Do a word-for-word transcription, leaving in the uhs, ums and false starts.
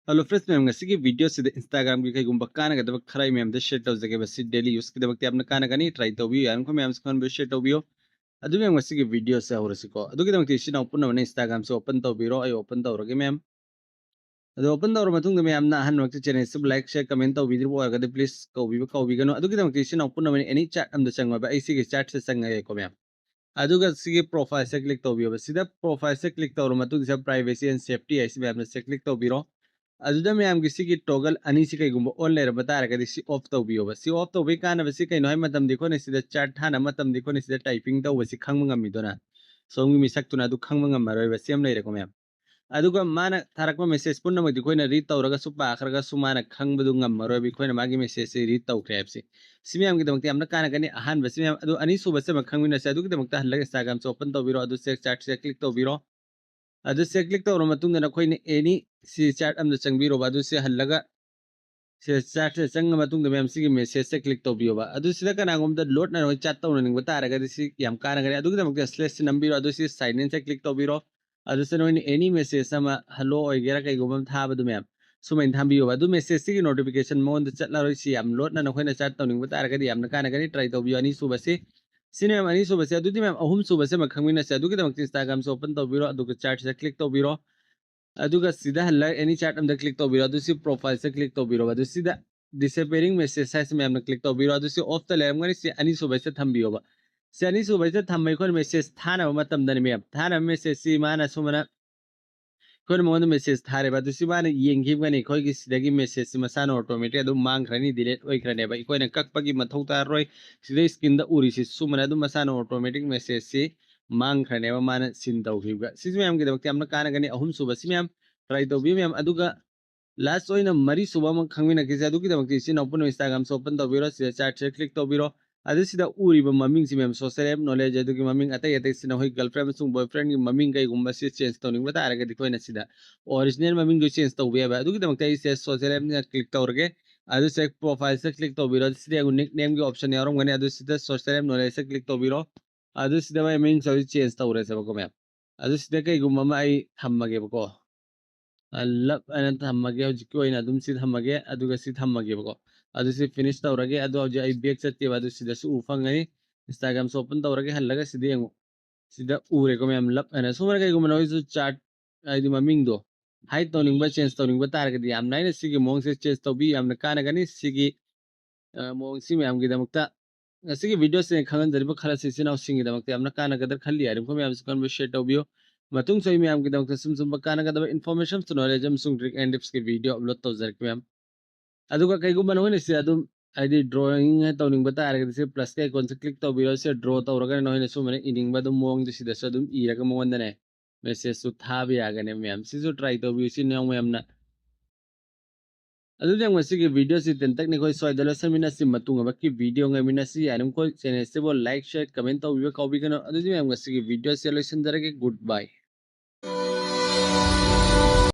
Hello friends, ꯃꯌꯥꯝ, ꯉꯁꯤꯒꯤ video ꯁꯤꯗ Instagram ꯒꯤ ꯀꯩꯒꯨꯝꯕ ꯀꯥꯟꯅꯒꯗꯕ ꯈꯔ ꯑꯩ ꯃꯌꯥꯝꯗ share ꯇꯧꯖꯒꯦꯕ꯫ ꯁꯤ daily use ꯀꯤꯗꯃꯛꯇ ꯌꯥꯝꯅ ꯀꯥꯟꯅꯒꯅꯤ, try ꯇꯧꯕꯤꯌꯨ, ꯌꯥꯔꯤꯕꯃꯈꯩ ꯃꯌꯥꯝꯁꯨ ꯈꯪꯍꯟꯕꯤꯌꯨ, share ꯇꯧꯕꯤꯌꯨ꯫ ꯑꯗꯨ ꯃꯌꯥꯝ, ꯉꯁꯤꯒꯤ video ꯁꯦ ꯍꯧꯔꯁꯤꯀꯣ꯫ ꯑꯗꯨꯒꯤꯗꯃꯛꯇ ꯏꯆꯤꯟ ꯏꯅꯥꯎ ꯄꯨꯝꯅꯃꯛꯅ Instagram ꯁꯦ open ꯇꯧꯕꯤꯔꯣ, ꯑꯩ open ꯇꯧꯔꯒꯦ ꯃꯌꯥꯝ꯫ ꯑꯗꯣ open ꯇꯧꯔ ꯃꯇꯨꯡꯗ ꯃꯌꯥꯝꯅ ꯑꯍꯥꯟꯕꯃꯛꯇ channel ꯁꯤꯕꯨ like, share, comment ꯇꯧꯕꯤꯗ꯭ꯔꯤꯕ ꯑꯣꯏꯔꯒꯗꯤ please ꯀꯧꯕꯤꯕ ꯀꯥꯎꯕꯤꯒꯅꯨ꯫ ꯑꯗꯨꯒꯤꯗꯃꯛꯇ ꯏꯆꯤꯟ ꯏꯅꯥꯎ ꯄꯨꯝꯅꯃꯛꯅ any chart ꯑꯝꯗ ꯆꯪꯉꯣꯏꯕ, ꯑꯩ ꯁꯤꯒꯤ chart ꯁꯦ ꯆꯪꯉꯒꯦꯀꯣ ꯃꯌꯥꯝ꯫ ꯑꯗꯨꯒ ꯁꯤꯒꯤ profile ꯁꯦ click ꯇꯧꯕꯤꯌꯣꯕ꯫ ꯁꯤꯗ profile ꯁꯦ click ꯇꯧꯔ ꯃꯇꯨꯡꯗ ꯁꯤꯗ privacy and safety ꯍꯥꯏꯁꯤ ꯃꯌꯥꯝꯅ ꯁꯦ click ꯇꯧꯕꯤꯔꯣ꯫ ꯑꯗꯨꯗ ꯃꯌꯥꯝꯒꯤ ꯁꯤꯒꯤ toggle ꯑꯅꯤꯁꯤ ꯀꯩꯒꯨꯝꯕ on ꯂꯩꯔꯝꯕ ꯇꯥꯔꯒꯗꯤ ꯁꯤ off ꯇꯧꯕꯤꯌꯣꯕ꯫ ꯁꯤ off ꯇꯧꯕꯒꯤ ꯀꯥꯟꯅꯕꯁꯤ ꯀꯩꯅꯣ ꯍꯥꯏꯕ ꯃꯇꯝꯗ ꯑꯩꯈꯣꯏꯅ ꯁꯤꯗ chart ꯊꯥꯅꯕ ꯃꯇꯝꯗ ꯑꯩꯈꯣꯏꯅ ꯁꯤꯗ typing ꯇꯧꯕꯁꯤ ꯈꯪꯕ ꯉꯝꯃꯤꯗꯅ, ꯁꯣꯝꯒꯤ ꯃꯤꯁꯛꯇꯨꯅ ꯑꯗꯨ ꯈꯪꯕ ꯉꯝꯃꯔꯣꯏꯕ꯫ ꯁꯤ ꯑꯃ ꯂꯩꯔꯦꯀꯣ ꯃꯌꯥꯝ꯫ ꯑꯗꯨꯒ ꯃꯥꯅ ꯊꯥꯔꯛꯄ message ꯄꯨꯝꯅꯃꯛꯇꯤ ꯑꯩꯈꯣꯏꯅ read ꯇꯧꯔꯒꯁꯨ ꯄꯥꯈ꯭ꯔꯒꯁꯨ ꯃꯥꯅ ꯈꯪꯕꯗꯨ ꯉꯝꯃꯔꯣꯏꯕ, ꯑꯩꯈꯣꯏꯅ ꯃꯥꯒꯤ message ꯁꯤ read ꯇꯧꯈ꯭ꯔꯦ ꯍꯥꯏꯕꯁꯤ꯫ ꯁꯤ ꯃꯌꯥꯝꯒꯤꯗꯃꯛꯇ ꯌꯥꯝꯅ ꯀꯥꯟꯅꯒꯅꯤ꯫ ꯑꯍꯥꯟꯕꯁꯤ ꯃꯌꯥꯝ꯫ ꯑꯗꯨ ꯑꯅꯤꯁꯨꯕꯁꯤ ꯑꯃ ꯈꯪꯃꯤꯟꯅꯁꯦ꯫ ꯑꯗꯨꯒꯤꯗꯃꯛꯇ ꯍꯜꯂꯒ Instagram ꯁꯦ open ꯇꯧꯕꯤꯔꯣ꯫ ꯑꯗꯨ ꯁꯦ chart ꯁꯦ click ꯇꯧꯕꯤꯔꯣ꯫ ꯑꯗꯨ ꯁꯦ click ꯇꯧꯔ ꯃꯇꯨꯡꯗ ꯅꯈꯣꯏꯅ any ꯁꯤ chart ꯑꯝꯗ ꯆꯪꯕꯤꯔꯣꯕ꯫ ꯑꯗꯨ ꯁꯤ ꯍꯜꯂꯒ ꯁꯤ chart ꯁꯦ ꯆꯪꯉ ꯃꯇꯨꯡꯗ ꯃꯌꯥꯝ ꯁꯤꯒꯤ message ꯁꯦ click ꯇꯧꯕꯤꯌꯣꯕ꯫ ꯑꯗꯨ ꯁꯤꯗ ꯀꯅꯥꯒꯨꯝꯕꯗ load ꯅ ꯅꯈꯣꯏ chat ꯇꯧꯅꯅꯤꯡꯕ ꯇꯥꯔꯒꯗꯤ ꯁꯤ ꯌꯥꯝ ꯀꯥꯟꯅꯒꯅꯤ꯫ ꯑꯗꯨꯒꯤꯗꯃꯛꯇ slash ꯁꯤ ꯅꯝꯕꯤꯔꯣ꯫ ꯑꯗꯨ ꯁꯤ sign in ꯁꯦ click ꯇꯧꯕꯤꯔꯣ꯫ ꯑꯗꯨ ꯁꯤ ꯅꯈꯣꯏꯅ any message ꯑꯃ hello ꯑꯣꯏꯒꯦꯔꯥ ꯀꯩꯒꯨꯝꯕ ꯑꯃ ꯊꯥꯕꯗꯨ ꯃꯌꯥꯝ ꯁꯨꯃꯥꯏꯅ ꯊꯝꯕꯤꯌꯣꯕ꯫ ꯑꯗꯨ message ꯁꯤꯒꯤ notification ꯃꯉꯣꯟꯗ ꯆꯠꯂꯔꯣꯏ꯫ ꯁꯤ ꯌꯥꯝ load ꯅ ꯅꯈꯣꯏꯅ chat ꯇꯧꯅꯤꯡꯕ ꯇꯥꯔꯒꯗꯤ ꯌꯥꯝꯅ ꯀꯥꯟꯅꯒꯅꯤ, try ꯇꯧꯕꯤꯌꯨ꯫ ꯑꯅꯤꯁꯨꯕꯁꯤ ꯁꯤꯅꯦ ꯃꯌꯥꯝ, ꯑꯅꯤꯁꯨꯕꯁꯦ꯫ ꯑꯗꯨꯗꯤ ꯃꯌꯥꯝ, ꯑꯍꯨꯝꯁꯨꯕꯁꯦ ꯑꯃ ꯈꯪꯃꯤꯟꯅꯁꯦ꯫ ꯑꯗꯨꯒꯤꯗꯃꯛꯇ Instagram ꯁꯦ open ꯇꯧꯕꯤꯔꯣ, ꯑꯗꯨꯒ chart ꯁꯤꯗ click ꯇꯧꯕꯤꯔꯣ꯫ ꯑꯗꯨꯒ ꯁꯤꯗ ꯍꯜꯂꯒ any chart ꯑꯝꯗ click ꯇꯧꯕꯤꯔꯣ꯫ ꯑꯗꯨ ꯁꯤ profile ꯁꯦ click ꯇꯧꯕꯤꯔꯣ꯫ ꯑꯗꯨ ꯁꯤꯗ disappearing message ꯍꯥꯏꯁꯤ ꯃꯌꯥꯝꯅ click ꯇꯧꯕꯤꯔꯣ꯫ ꯑꯗꯨ ꯁꯤ off ꯇ ꯂꯩꯔꯝꯒꯅꯤ꯫ ꯁꯤ ꯑꯅꯤꯁꯨꯕꯁꯤꯗ ꯊꯝꯕꯤꯌꯣꯕ꯫ ꯁꯤ ꯑꯅꯤꯁꯨꯕꯁꯤꯗ ꯊꯝꯕ ꯑꯩꯈꯣꯏꯅ message ꯊꯥꯅꯕ ꯃꯇꯝꯗꯅꯤ ꯃꯌꯥꯝ꯫ ꯊꯥꯅꯕ message ꯁꯤ ꯃꯥꯅ ꯁꯨꯃꯥꯏꯅ ꯑꯩꯈꯣꯏꯅ ꯃꯉꯣꯟꯗ message ꯊꯥꯔꯦꯕ꯫ ꯑꯗꯨ ꯁꯤ ꯃꯥꯅ ꯌꯦꯡꯈꯤꯕꯒꯅꯤ꯫ ꯑꯩꯈꯣꯏꯒꯤ ꯁꯤꯗꯒꯤ message ꯁꯤ ꯃꯁꯥꯅ automatic ꯑꯗꯨꯝ ꯃꯥꯡꯈ꯭ꯔꯅꯤ, delete ꯑꯣꯏꯈ꯭ꯔꯅꯦꯕ꯫ ꯑꯩꯈꯣꯏꯅ ꯀꯛꯄꯒꯤ ꯃꯊꯧ ꯇꯥꯔꯔꯣꯏ꯫ ꯁꯤꯗ screen ꯗ ꯎꯔꯤꯁꯤ ꯁꯨꯃꯥꯏꯅ ꯑꯗꯨꯝ ꯃꯁꯥꯅ automatic message ꯁꯤ ꯃꯥꯡꯈ꯭ꯔꯅꯦꯕ, ꯃꯥꯅ seen ꯇꯧꯈꯤꯕꯒ꯫ ꯁꯤꯁꯨ ꯃꯌꯥꯝꯒꯤꯗꯃꯛꯇ ꯌꯥꯝꯅ ꯀꯥꯟꯅꯒꯅꯤ꯫ ꯑꯍꯨꯝꯁꯨꯕꯁꯤ ꯃꯌꯥꯝ try ꯇꯧꯕꯤꯌꯨ ꯃꯌꯥꯝ꯫ ꯑꯗꯨꯒ last ꯑꯣꯏꯅ ꯃꯔꯤꯁꯨꯕ ꯑꯃ ꯈꯪꯃꯤꯟꯅꯈꯤꯁꯦ꯫ ꯑꯗꯨꯒꯤꯗꯃꯛꯇ ꯏꯆꯤꯟ ꯏꯅꯥꯎ ꯄꯨꯝꯅꯃꯛ Instagram ꯁꯦ open ꯇꯧꯕꯤꯔꯣ꯫ ꯁꯤꯗ chart ꯁꯤꯗ click ꯇꯧꯕꯤꯔꯣ꯫ ꯑꯗꯨ ꯁꯤꯗ ꯎꯔꯤꯕ ꯃꯃꯤꯡꯁꯤ ꯃꯌꯥꯝ, social app knowledge, ꯑꯗꯨꯒꯤ ꯃꯃꯤꯡ ꯑꯇꯩ ꯑꯇꯩꯁꯤꯅ ꯑꯩꯈꯣꯏ girlfriend ꯑꯃꯁꯨꯡ boyfriend ꯒꯤ ꯃꯃꯤꯡ ꯀꯩꯒꯨꯝꯕ ꯁꯤ change ꯇꯧꯅꯤꯡꯕ ꯇꯥꯔꯒꯗꯤ ꯑꯩꯈꯣꯏꯅ ꯁꯤꯗ original ꯃꯃꯤꯡꯗꯨ change ꯇꯧꯕ ꯌꯥꯏꯕ꯫ ꯑꯗꯨꯒꯤꯗꯃꯛꯇ ꯑꯩꯁꯦ social app ꯅ click ꯇꯧꯔꯒꯦ꯫ ꯑꯗꯨ ꯁꯤꯗ profile ꯁꯤꯗ click ꯇꯧꯕꯤꯔꯣ꯫ ꯁꯤꯗ ꯑꯩꯈꯣꯏ nickname ꯒꯤ option ꯌꯥꯎꯔꯝꯒꯅꯤ꯫ ꯑꯗꯨ ꯁꯤꯗ social app knowledge ꯁꯤꯗ click ꯇꯧꯕꯤꯔꯣ꯫ ꯑꯗꯨ ꯁꯤꯗ ꯃꯥꯏ ꯃꯃꯤꯡꯁꯦ ꯍꯧꯖꯤꯛ change ꯇꯧꯔꯁꯦꯕꯀꯣ ꯃꯌꯥꯝ꯫ ꯑꯗꯨ ꯁꯤꯗ ꯀꯩꯒꯨꯝꯕ ꯑꯃ ꯑꯩ ꯊꯝꯃꯒꯦꯕꯀꯣ꯫ ꯂꯞ ꯍꯥꯏꯅ ꯊꯝꯃꯒꯦ꯫ ꯍꯧꯖꯤꯛꯀꯤ ꯑꯣꯏꯅ ꯑꯗꯨꯝ ꯁꯤ ꯊꯝꯃꯒꯦ, ꯑꯗꯨꯒ ꯁꯤ ꯊꯝꯃꯒꯦꯕꯀꯣ꯫ ꯑꯗꯨ ꯁꯤ ꯐꯤꯅꯤꯁ ꯇꯧꯔꯒꯦ꯫ ꯑꯗꯣ ꯍꯧꯖꯤꯛ ꯑꯩ ꯕꯦꯛ ꯆꯠꯇꯦꯕ, ꯑꯗꯨ ꯁꯤꯗꯁꯨ ꯎ ꯐꯪꯒꯅꯤ꯫ ꯏꯟꯁꯇꯥꯒ꯭ꯔꯥꯝꯁꯨ ꯑꯣꯄꯟ ꯇꯧꯔꯒꯦ꯫ ꯍꯜꯂꯒ ꯁꯤꯗ ꯌꯦꯡꯉꯨ, ꯁꯤꯗ ꯎꯔꯦꯀꯣ ꯃꯌꯥꯝ, ꯂꯞ ꯍꯥꯏꯅ꯫ ꯁꯨꯃꯥꯏꯅ ꯀꯩꯒꯨꯝꯕ ꯅꯈꯣꯏꯁꯨ ꯆꯥꯔꯠ ꯍꯥꯏꯗꯤ ꯃꯃꯤꯡꯗꯣ ꯍꯥꯏꯠ ꯇꯧꯅꯤꯡꯕ, ꯆꯦꯟꯖ ꯇꯧꯅꯤꯡꯕ ꯇꯥꯔꯒꯗꯤ ꯌꯥꯝ ꯂꯥꯏꯅ ꯁꯤꯒꯤ ꯃꯑꯣꯡꯁꯦ ꯆꯦꯟꯖ ꯇꯧꯕꯤ, ꯌꯥꯝꯅ ꯀꯥꯟꯅꯒꯅꯤ꯫ ꯁꯤꯒꯤ ꯑ, ꯃꯑꯣꯡꯁꯤ ꯃꯌꯥꯝꯒꯤꯗꯃꯛꯇ ꯉꯁꯤꯒꯤ ꯚꯤꯗꯤꯑꯣꯁꯤꯅ ꯈꯪꯍꯟꯖꯔꯤꯕ ꯈꯔꯁꯤ ꯏꯆꯤꯟ ꯏꯅꯥꯎꯁꯤꯡꯒꯤꯗꯃꯛꯇ ꯌꯥꯝꯅ ꯀꯥꯟꯅꯒꯗ꯭ꯔꯥ ꯈꯜꯂꯤ꯫ ꯌꯥꯔꯤꯕꯃꯈꯩ ꯃꯌꯥꯝꯁꯨ ꯀꯟꯕ ꯁꯤꯌꯔ ꯇꯧꯕꯤꯌꯨ꯫ ꯃꯇꯨꯡꯁꯨ ꯑꯩ ꯃꯌꯥꯝꯒꯤꯗꯃꯛꯇ ꯁꯨꯝ ꯁꯨꯝꯕ ꯀꯥꯟꯅꯒꯗꯕ ꯏꯟꯐꯣꯔꯃꯦꯁꯟ, ꯅꯣꯂꯦꯖ ꯑꯃꯁꯨꯡ ꯇ꯭ꯔꯤꯛ ꯑꯦꯟ ꯇꯤꯞꯁꯀꯤ ꯚꯤꯗꯤꯑꯣ ꯑꯞꯂꯣꯗ ꯇꯧꯖꯔꯛꯀꯦ ꯃꯌꯥꯝ꯫ ꯑꯗꯨꯒ ꯀꯩꯒꯨꯝꯕ ꯅꯈꯣꯏꯅ ꯁꯤ ꯑꯗꯨꯝ ꯍꯥꯏꯗꯤ ꯗ꯭ꯔꯣꯌꯤꯡ ꯇꯧꯅꯤꯡꯕ ꯇꯥꯔꯒꯗꯤ ꯁꯤ ꯄ꯭ꯂꯁꯀꯤ ꯑꯥꯏꯀꯣꯟꯁꯦ ꯀ꯭ꯂꯤꯛ ꯇꯧꯕꯤꯔꯣ꯫ ꯁꯤ ꯗ꯭ꯔꯣ ꯇꯧꯔꯒ ꯅꯈꯣꯏꯅ ꯁꯨꯃꯥꯏꯅ ꯏꯅꯤꯡꯕ ꯑꯗꯨꯝ ꯃꯑꯣꯡꯗ ꯁꯤꯗꯁꯨ ꯑꯗꯨꯝ ꯏꯔꯒ ꯃꯉꯣꯟꯗꯅꯦ ꯃꯦꯁꯦꯖꯁꯨ ꯊꯥꯕ ꯌꯥꯒꯅꯤ ꯃꯌꯥꯝ꯫ ꯁꯤꯁꯨ ꯇ꯭ꯔꯥꯏ ꯇꯧꯕꯤꯌꯨ ꯏꯆꯤꯟ ꯏꯅꯥꯎ ꯃꯌꯥꯝꯅ꯫ ꯑꯗꯨꯗꯤ ꯉꯁꯤꯒꯤ ꯚꯤꯗꯤꯑꯣꯁꯤ ꯇꯦꯟꯇꯛꯅ ꯑꯩꯈꯣꯏ ꯁ꯭ꯋꯥꯏꯗ ꯂꯣꯏꯁꯤꯟꯃꯤꯟꯅꯁꯤ꯫ ꯃꯇꯨꯡ ꯑꯃꯛꯀꯤ ꯚꯤꯗꯤꯑꯣ ꯉꯥꯏꯃꯤꯟꯅꯁꯤ꯫ ꯌꯥꯔꯤꯕꯃꯈꯩ ꯆꯦꯅꯦꯜꯁꯤꯕꯨ ꯂꯥꯏꯛ, ꯁꯤꯌꯔ, ꯀꯃꯦꯟ ꯇꯧꯕꯤꯕ ꯀꯥꯎꯕꯤꯒꯅꯨ꯫ ꯑꯗꯨꯗꯤ ꯃꯌꯥꯝ ꯉꯁꯤꯒꯤ ꯚꯤꯗꯤꯑꯣꯁꯤ ꯂꯣꯏꯁꯤꯟꯖꯔꯒꯦ꯫ ꯒꯨꯗ ꯕꯥꯏ꯫